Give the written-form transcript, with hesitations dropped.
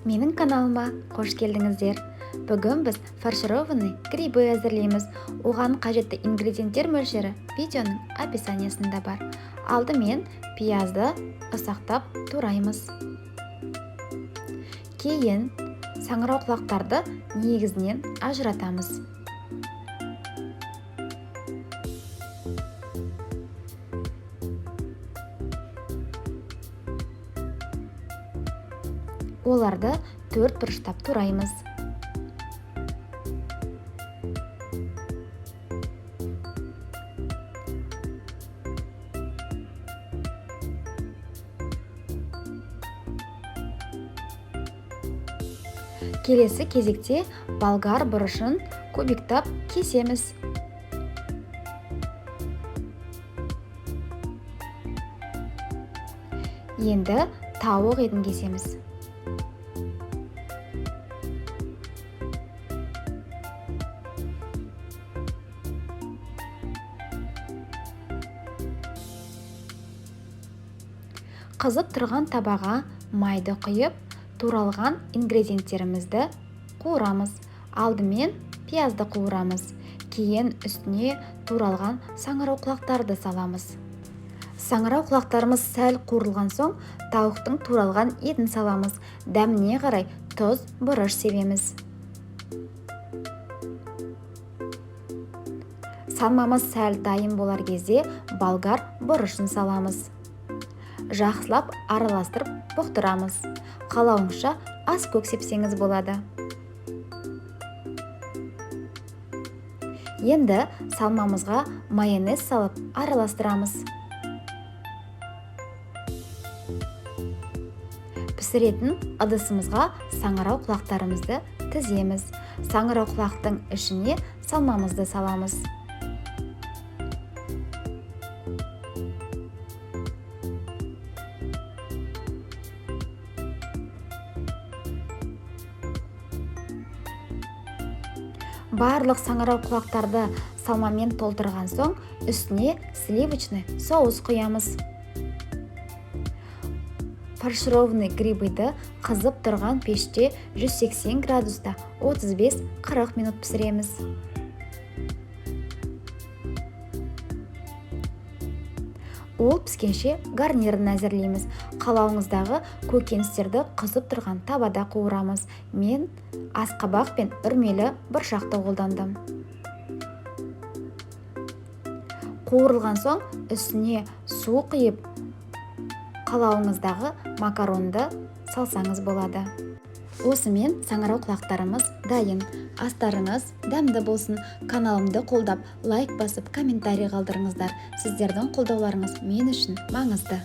Менің каналыма қош келдіңіздер! Бүгін біз фаршированный грибы әзірлейміз. Оған қажетті ингредиенттер мөлшері видеоның описаниясында бар. Алдымен пиязды ұсақтап тураймыз. Кейін саңырауқұлақтарды негізінен ажыратамыз. Оларды төрт бұрыштап тураймыз. Келесі кезекте болгар бұрышын кубиктап кесеміз. Енді тауық етін кесеміз. Қызып тұрған табаға майды құйып, туралған ингредиенттерімізді қуырамыз. Алдымен пиязды қуырамыз. Кейін үстіне туралған саңырауқұлақтарды саламыз. Саңырауқұлақтарымыз сәл қуырылған соң, тауықтың туралған етін саламыз. Дәміне қарай тұз, бұрыш себеміз. Салмамыз сәл дайын болар кезде болгар бұрышын саламыз. Жақсылап араластырып бұқтырамыз. Қалауыңызша ас көк сепсеңіз болады. Енді салмамызға майонез салып араластырамыз. Пісіретін ыдысымызға саңырауқұлақтарымызды тіземіз. Саңырауқұлақтың ішіне салмамызды саламыз. Барлық саңырауқұлақтарды салмамен толтырған соң, үстіне сливочный соус құямыз. Фаршированный грибыды қызып тұрған пеште 180 градуста 35-40 минут пісіреміз. Ол піскенше гарнирін әзірлейміз. Қалауыңыздағы көкөністерді қызып тұрған табада қуырамыз. Мен асқабақ пен үрмелі бұршақты қолдандым. Қуырылған соң үстіне су құйып, қалауыңыздағы макаронды салсаңыз болады. Осымен саңырауқұлақтарымыз дайын. Астарыңыз дәмді болсын. Каналымды қолдап, лайк басып, комментарий қалдырыңыздар. Сіздердің қолдауларыңыз мен үшін маңызды.